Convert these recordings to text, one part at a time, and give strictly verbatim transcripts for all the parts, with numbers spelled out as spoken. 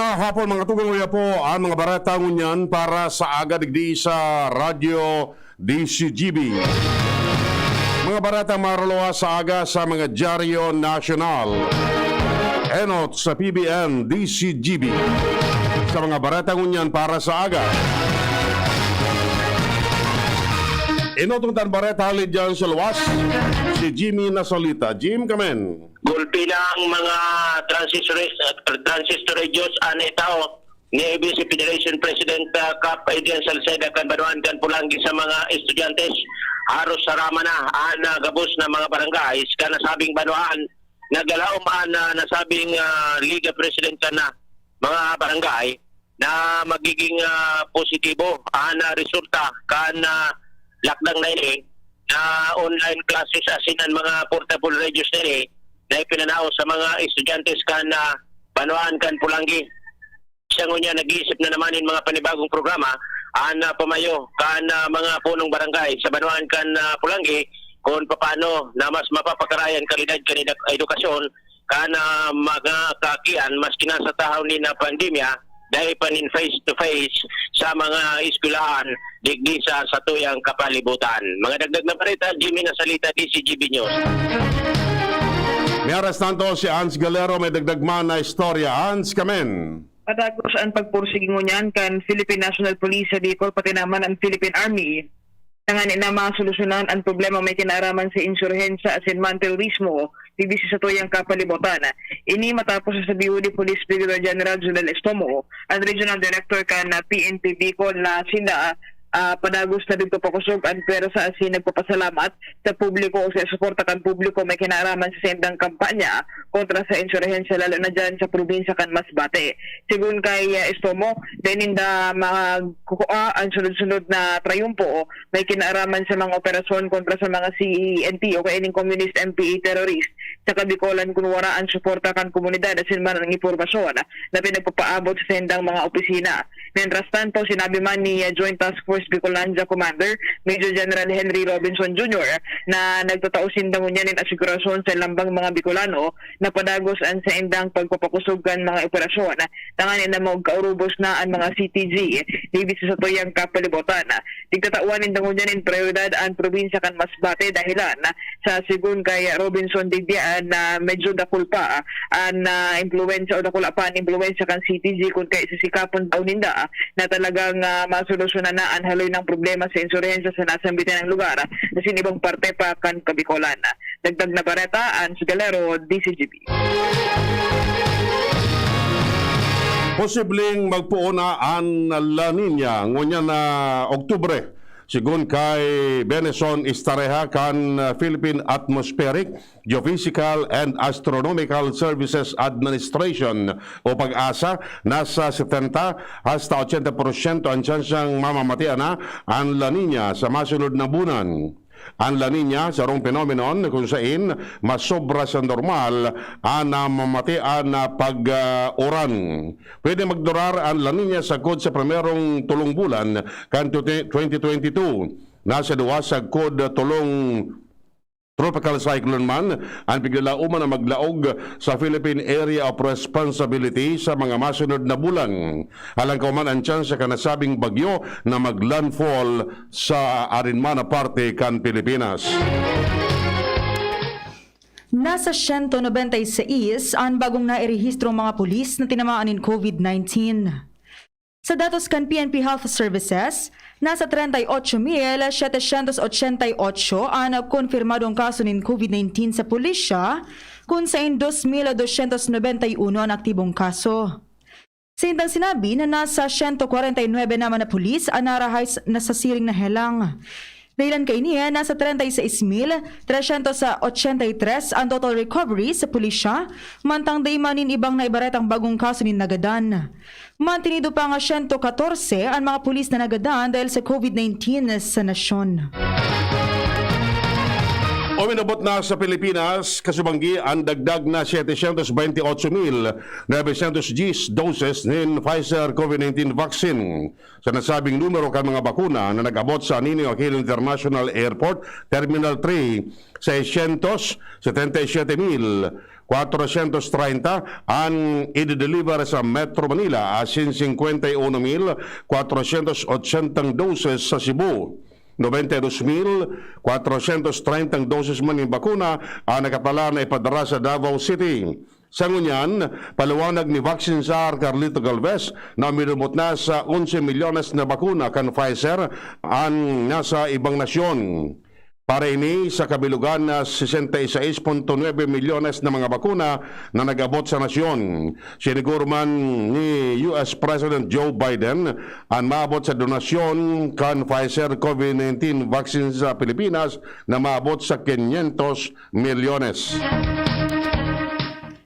Hapon, mga tugang, uya po an mga bareta ngunyan para sa aga digdi sa Radyo D C G B. Mga bareta maruluwas sa aga sa mga dyaryo nasyonal. Enot sa P B N D C G B. Sa mga bareta ngunyan para sa aga. Enot ang tan bareta hali dyan sa luwas, si Jimmy Nasalita. Jim, kamen. Gulpi lang mga transistor, transistor radios an itao ni A B C Federation President, ah, Kap Adrian Salceda kan banwaan kan Pulanggi sa mga estudyante. Haros sarama na an, ah, gabos na mga barangay kan nasabing banwaan. Naglalaom an, ah, nasabing, ah, Liga President kan, ah, mga barangay na magiging, ah, positibo an, ah, resulta kan, ah, lockdown na ini, na online classes asin an mga portable radios na ini na ipinanao sa mga estudyante kan, ah, banwaan kan Pulanggi. Siya ngunyan nag-iisip na naman nin mga panibagong programa an, ah, pamayo kan, ah, mga punong barangay sa banwaan kan, ah, Pulanggi, kun papaano na mas mapapakaray an kalidad kan eduk-, edukasyon kan, ah, mga kaakian maski na sa tahaw nin, ah, pandemya, dai pa nin face to face sa mga eskwelahan digdi sa satuyang kapalibutan. Mga dagdag na bareta, Jimmy Nasalita, D C G B News. Mientras tanto, si Ans Galero may dagdag man na istorya. Ans, kamen. Padagos an pagpursigi ngunyan kan Philippine National Police sa Bicol, pati naman an Philippine Army. Tangani na masolusyonan an problema may kinaaraman sa insurhensya asin man terorismo digdi sa satuyang kapalibutan. Ini matapos sasabihi ni Police Brigadier General Judel Estomo, an Regional Director kan P N P Bicol, na sinda, ah, padagos na nagpapakosog an pwersa asin nagpapasalamat sa publiko o sa suporta kan publiko may kinaaraman sa saindang kampanya kontra sa insurhensya, lalo na dyan sa probinsya kan Masbate. Sigon kay, ah, Estomo, dai ninda makukua an sunod-sunod na trayumpo may kinaaraman sa mga operasyon kontra sa mga C E N T o kaya ning Communist M P A terrorist sa Kabikolan kun wara an suporta kan komunidad asin man an impormasyon na pinagpapaabot sa saindang mga opisina. Mientras tanto, sinabi man ni, ah, Joint Task Force Bicolandia Commander Major General Henry Robinson Junior na nagtatao sinda ngunyan nin asigurasyon sa lambang mga Bicolano na padagos an saindang pagpapakosog kan mga operasyon tangani na magkaurubos na an mga C T G digdi sa satuyang kapalibutan. Tigtatawan ninda ngunyan nin prioridad an probinsya kan Masbate dahilan sa sigon kay Robinson Didian na medyo dakul pa an, ah, impluwensya o dakula pa an impluwensya kan C T G kun kaya sisikapon daw ninda na talagang, ah, masolusyonan na an haloy na problema sa insurhensya sa nasambitan na lugar asin ibang parte pa kan Kabikolan. Dagdag na bareta, Ans Galero, D C G B. Posibleng magpoon na an La Niña ngunyan na Oktubre, sigon kay Benison Estareja kan Philippine Atmospheric, Geophysical and Astronomical Services Administration o PAGASA. Nasa setenta hasta ochenta porsyento an tsansang mamamatean na an La Niña sa masunod na bulan. An La Niña, sarong phenomenon kun sain mas sobra sa normal an namamatean na pag, ah, uran. Pwede magdurar an La Niña sagkod sa primerong tolong bulan kan twenty twenty-two. Nasa duwa sagkod tolong tropical cyclone man an piglalaoman na maglaog sa Philippine Area of Responsibility sa mga masunod na bulan. Halangkaw man an tsansa kan nasabing bagyo na mag-landfall sa arin man na parte kan Pilipinas. Nasa siyento nobenta y seis an bagong nairehistrong mga pulis na tinamaan nin COVID nineteen. Sa datos kan P N P Health Services, nasa treinta y ocho mil setecientos ochenta y ocho an kumpirmadong kaso nin COVID nineteen sa pulisya, kun sain dos mil doscientos nobenta y uno an aktibong kaso. Saindang sinabi na nasa siyento kwarenta y nuebe naman na pulis an narahay s-, na sa siring na helang. Dahilan kaini, nasa treinta y seis mil trescientos ochenta y tres an total recovery sa pulisya, mantang dai man nin ibang naibaretang bagong kaso nin nagadan. Mantinido pa nga siyento katorse an mga pulis na nagadan dahil sa COVID nineteen sa nasyon. Uminabot na sa Pilipinas, kasubanggi, an dagdag na setecientos bente y ocho mil novecientos diyes doses nin Pfizer COVID nineteen vaccine. Sa nasabing numero kan mga bakuna na nag-abot sa Ninoy Aquino International Airport, Terminal three, seiscientos setenta y siete mil kwatrosyentos treinta an i-deliver sa Metro Manila, asin singkwenta y uno mil kwatrosyentos otsentang doses sa Cebu. Nobenta y dos mil kwatrosyentos treintang doses man nin bakuna an nakatala na ipadara sa Davao City. Sa ngunyan, paliwanag ni Vaccine Czar Carlito Galvez na minumot na sa onse milyones na bakuna kan Pfizer an nasa ibang nasyon. Para ini sa kabilugan na sesenta y seis punto nuebe milyones na mga bakuna na nag-abot sa nasyon. Siniguro man ni U S President Joe Biden an maabot sa donasyon kan Pfizer COVID nineteen vaccine sa Pilipinas na maabot sa quinientos milyones.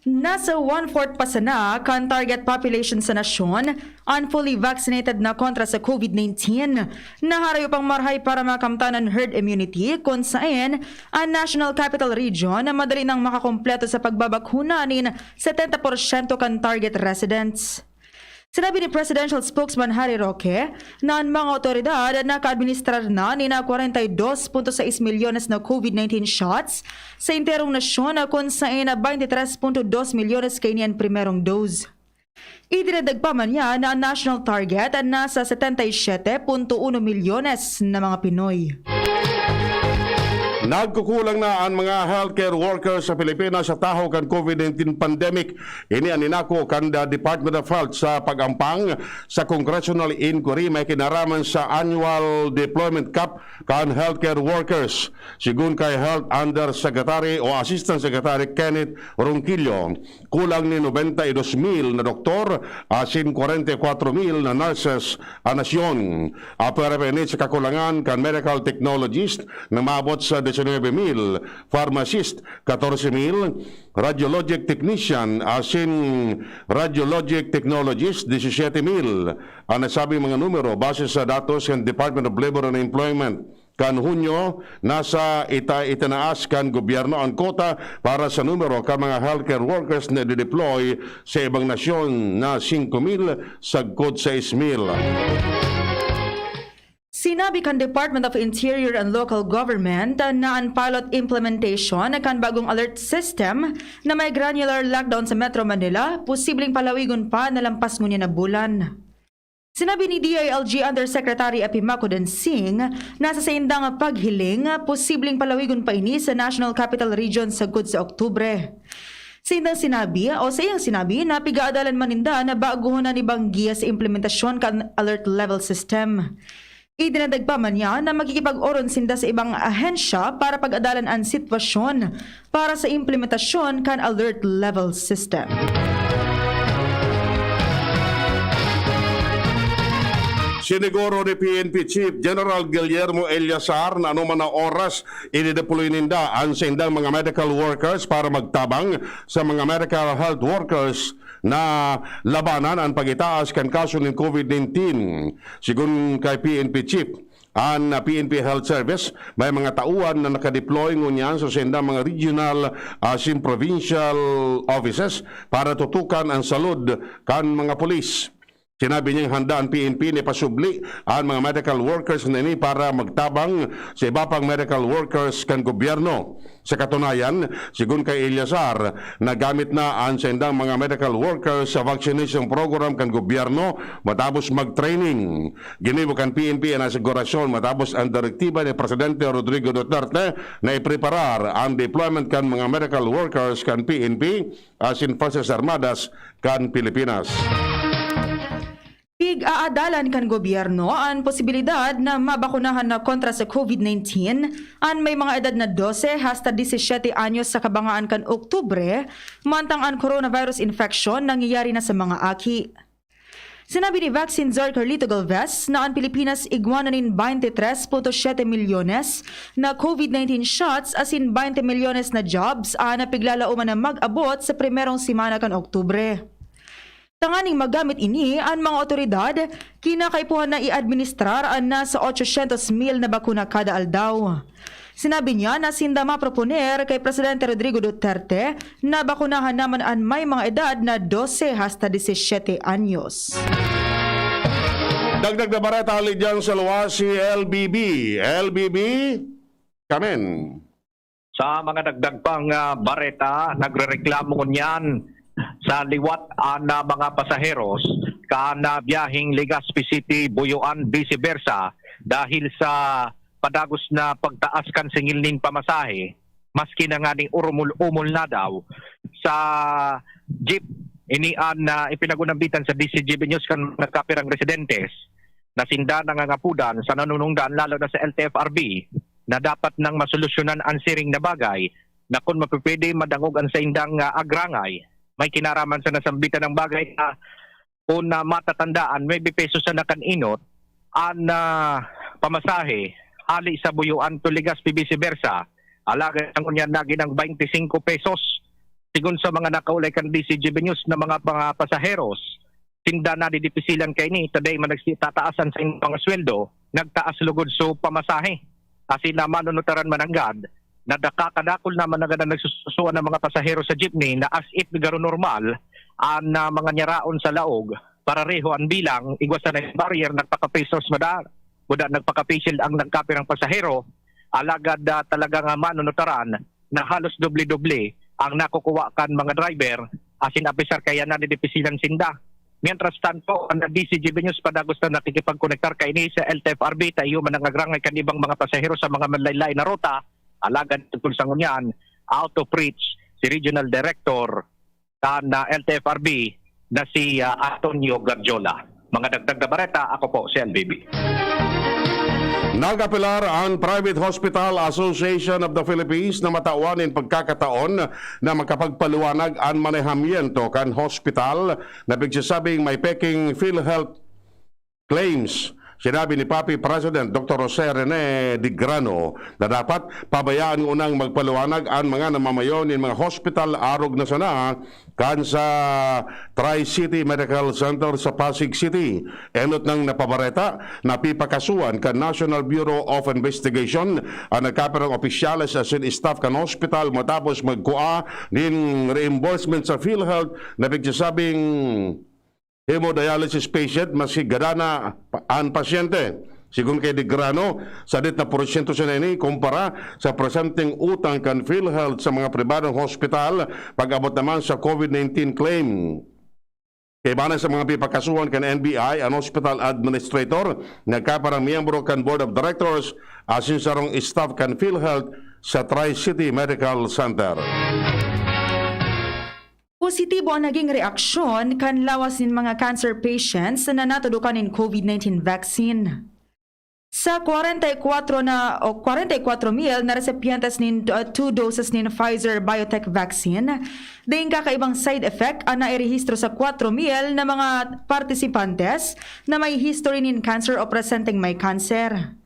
Nasa one-fourth pa sana kan target population sa nasyon an fully vaccinated na kontra sa COVID nineteen. Naharayo pang marahay para makamtan an herd immunity, kun saen an National Capital Region na madali nang makakompleto sa pagbabakuna nin setenta porsyento kan target residents. Sinabi ni Presidential Spokesman Harry Roque na an mga awtoridad nakaadministrar na nin kwarenta y dos punto sais milyones na COVID nineteen shots sa enterong nasyon, na kun saen na baynte tres punto dos milyones kaini an primerong dose. Idinagdag pa man niya na an national target nasa setenta y siete punto uno milyones na mga Pinoy. Nagkukulang na an mga healthcare workers sa Pilipinas sa tahaw kan COVID nineteen pandemic. Ini an inako kan the Department of Health sa pag-ampang sa congressional inquiry may kinaraman sa annual deployment cap kan healthcare workers. Sigun kay Health Undersecretary o Assistant Secretary Kenneth Ronquillo, kulang ni nobenta y dos mil na doktor asin kwarenta y kwatro mil na nurses an nasyon. Apwera pa ini sa kakulangan kan medical technologist na maabot sa diecinuebe mil, pharmacist, katorse mil, radiologic technician asin radiologic technologist, disisiete mil. An nasabing mga numero base sa datos kan Department of Labor and Employment. Kan Hunyo, nasa ita-, itinaas kan gobyerno an kota para sa numero kan mga healthcare workers na i-deploy sa ibang nasyon na singko mil sagkod sais mil. Sinabi kan Department of Interior and Local Government na an pilot implementation kan bagong alert system na may granular lockdown sa Metro Manila posibleng palawigon pa na lampas ngunyan na bulan. Sinabi ni D I L G Undersecretary Epimaco Dancing na sa saindang paghiling, posibleng palawigon pa ini sa National Capital Region sagkod sa Oktubre. Sa indang sinabi, o sa iyang sinabi, na pigaadalan man ninda na baguhon na ni banggiya sa implementasyon kan alert level system. Idinagdag pa man niya na makikipag-oron sinda sa ibang ahensya para pag-adalan an sitwasyon para sa implementasyon kan alert level system. Siniguro ni P N P Chief General Guillermo Eleazar na anoman na oras, idideploy ninda an saindang mga medical workers para magtabang sa mga medical health workers na labanan an pag-itaas kan kaso nin COVID nineteen. Sigun kay P N P Chief, an P N P Health Service may mga tauhan na nakadeploy ngunyan sa saindang mga regional asin provincial offices para tutukan an salud kan mga pulis. Sinabi niyang handa an P N P na ipasubli an mga medical workers na ini para magtabang sa iba pang medical workers kan gobyerno. Sa katunayan, sigun kay Eleazar, nagamit na an saindang mga medical workers sa vaccination program kan gobyerno matapos mag-training. Ginibo kan P N P an asigurasyon matapos an direktiba ni Presidente Rodrigo Duterte na ipreparar an deployment kan mga medical workers kan P N P asin Fuerzas Armadas kan Pilipinas. Pig-aadalan kan gobyerno an posibilidad na mabakunahan na kontra sa COVID nineteen an may mga edad na dose hasta disisiete anyos sa kabangaan kan Oktubre, mantang an coronavirus infection nangyayari na sa mga aki. Sinabi ni Vaccine Czar Carlito Galvez na an Pilipinas igwa na nin baynte tres punto siyete milyones na COVID nineteen shots asin baynte milyones na jabs an piglalaoman na mag-abot sa primerong semana kan Oktubre. Tanganing magamit ini, an mga awtoridad kinakaipuhan na i-administrar an nasa ochocientos mil na bakuna kada aldaw. Sinabi niya na sinda maproponer kay Presidente Rodrigo Duterte na bakunahan naman an may mga edad na dose hasta disisiete anyos. Dagdag na bareta hali diyan sa luwas si L B B. L B B, kamen. Sa mga dagdag pang, ah, bareta, nagrereklamo ngunyan sa liwat an, ah, mga pasaheros kan, ah, biyaheng Legazpi City, Buyoan, vice versa, dahil sa padagos na pagtaas kan singil nin pamasahe, maski na ngani urumol-umol na daw sa jeep. Ini an, ah, ipinag-unambitan sa D C G B News kan mga kapirang residentes na sinda nangangapudan sa nanunungdan, lalo na sa L T F R B, na dapat nang masolusyonan an siring na bagay na kun mapipwede madangog an saindang, ah, agrangay. May kinaraman sa nasambitan ng bagay na kun, ah, matatandaan, nuebe pesos sana kan inot an, ah, pamasahe hali sa Buyoan to Legazpi, vice versa. Alagad ngunyan nagin ang baynte singko pesos. Sigon sa mga nakaulay kan D C G B News na mga, mga pasaheros, sinda nadidipisilan kaini, ta dai man nagsi-, tataas an saindang mga sweldo, nagtaas lugod so pamasahe. Asin na manunutaran mananggad, nadaka kadakul na mananggad ang nagsususuan ng mga pasahero sa jeepney na as if garo normal an, ah, mga nyaraon sa laog. Parareho an bilang, igwa sana yung barrier, nagpaka-pesos mada, kuda nagpaka-face shield ang nagkapirang pasahero, alagad, ah, talaga nga manunutaran na halos doble-doble ang nakukuha kan mga driver, asin apisar kaya nadidipisilan sinda. Mientras tanto, ang D C G B News padagos na nakikipagkonektar kaini sa L T F R B, ta iyo man ang agrangay kan ibang mga pasahero sa mga manlain-lain na ruta. Alagad tungkol sa ngunyan, out of reach si Regional Director kan, ah, L T F R B na si, ah, Antonio Garjola. Mga dagdag na bareta, ako po si L B B. Nag-apelar an Private Hospital Association of the Philippines na matawan nin pagkakataon na makapagpaliwanag an manehamiento kan hospital na pigsasabing may peking PhilHealth claims. Sinabi ni Papi President Doctor Jose Rene Digrano na dapat pabayaan ngunang magpaliwanag an mga namamayo nin mga hospital arog na sana kan sa Tri-City Medical Center sa Pasig City. Enot nang napabareta, napipakasuhan kan National Bureau of Investigation an nagkapirang opisyales asin staff kan hospital matapos magkua nin reimbursement sa PhilHealth na pigsasabing hemodialysis patient maski gadan na pa-, an pasyente. Sigon kay Digrano, sadit na porsyento sana ini kumpara sa presenteng utang kan PhilHealth sa mga pribadong hospital pag-abot naman sa COVID nineteen claim. Kaiba na sa mga pipakasuhan kan N B I, an hospital administrator nagkaparang miyembro kan Board of Directors asin sarong staff kan PhilHealth sa Tri-City Medical Center. Positibo ang naging reaksyon kan lawas nin mga cancer patients na natudokan nin COVID nineteen vaccine. Sa kwarenta y kwatro na, o kwarenta y kwatro mil na resypientes nin, uh, two doses nin Pfizer-BioNTech vaccine, daing kakaibang side effect an nairehistro sa kwatro mil na mga partisipantes na may history nin cancer o presenteng may cancer.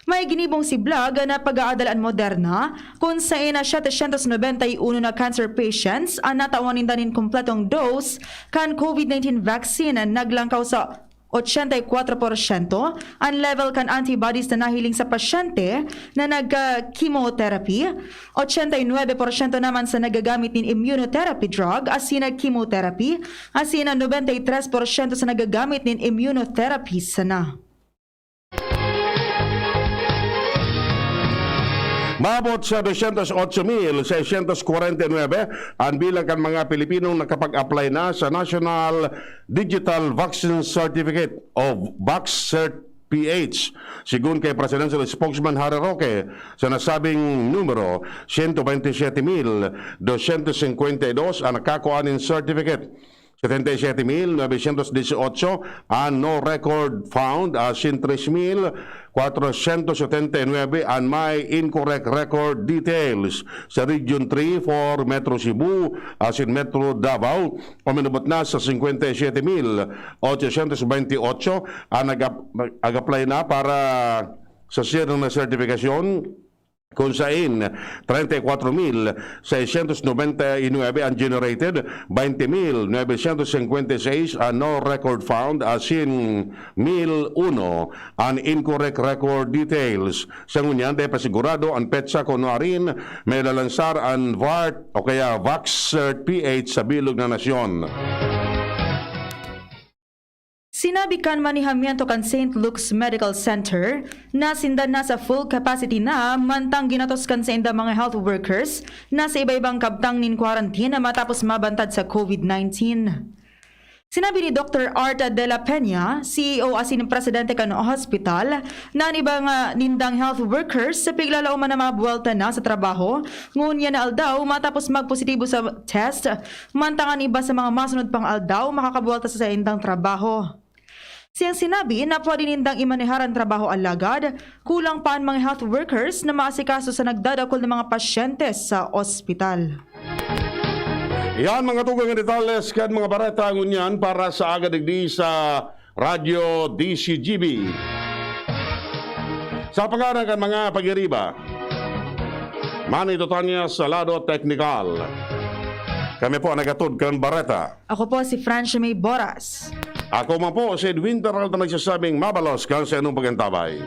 May ginibong si Blag na pag-aadal an Moderna, kun saen na setecientos nobenta y uno na cancer patients an natawan ninda nin kompletong dose kan COVID nineteen vaccine, naglangkaw sa ochenta y kwatro porsyento an level kan antibodies na nahiling sa pasyente na nag-, ah, chemotherapy, ochenta y nuebe porsyento naman sa nagagamit nin immunotherapy drug asin nag-chemotherapy, asin an nobenta y tres porsyento sa nagagamit nin immunotherapy sana. Maabot sa dosyentos otso mil seisyentos kwarenta y nuebe an bilang kan mga Pilipinong nakapag-apply na sa National Digital Vaccine Certificate o VaxCert P H. Sigon kay Presidential Spokesman Harry Roque, sa nasabing numero, siyento bente y siyete mil dosyentos singkwenta y dos an nakakua nin certificate. Setenta y siyete mil novecientos dieciocho an no record found, asin tres mil kwatrosyentos setenta y nuebe an may incorrect record details. Sa Region three, four, Metro Cebu, asin Metro Davao, uminabot na sa singkwenta y siyete mil ochosyentos bente y otso an nag-ap-, nag-apply na para sa sirang na sertifikasyon. Kun sain, treinta y cuatro mil seiscientos noventa y nueve an generated, veinte mil novecientos cincuenta y seis an no record found, asin mil uno an incorrect record details. Sa ngunyan, dai pa sigurado an petsa kun nuarin may lalansar an VART o kaya VaxCert P H sa bilog na nasyon. Sinabi kan manehamiento kan Saint Luke's Medical Center na sinda nasa full capacity na mantang ginatos kan sainda mga health workers na sa iba-ibang kabtang nin quarantine matapos mabantad sa COVID nineteen. Sinabi ni Doctor Art de la Peña, C E O asin presidente kan hospital, na an iba nga nindang health workers sa piglalaoman na mabuwelta na sa trabaho ngunyan na aldaw matapos magpositibo sa test, mantang an iba sa mga masunod pang aldaw makakabuwelta sa saindang trabaho. Siyang sinabi na pwede nindang imanehar an trabaho, alagad kulang pa an mga health workers na maasikaso sa nagdadakul na mga pasyente sa ospital. Yan mga tugang na detalles kan mga bareta ngunyan para sa aga digdi sa Radyo D C G B. Sa pangaran kan mga pagiriba, Manny Totanya sa lado teknikal. Kami po ang nagatod kan bareta. Ako po si Francia May Boras. Ako man po si Edwin Peralta nagsasabing mabalos kan sa inong pagantabay.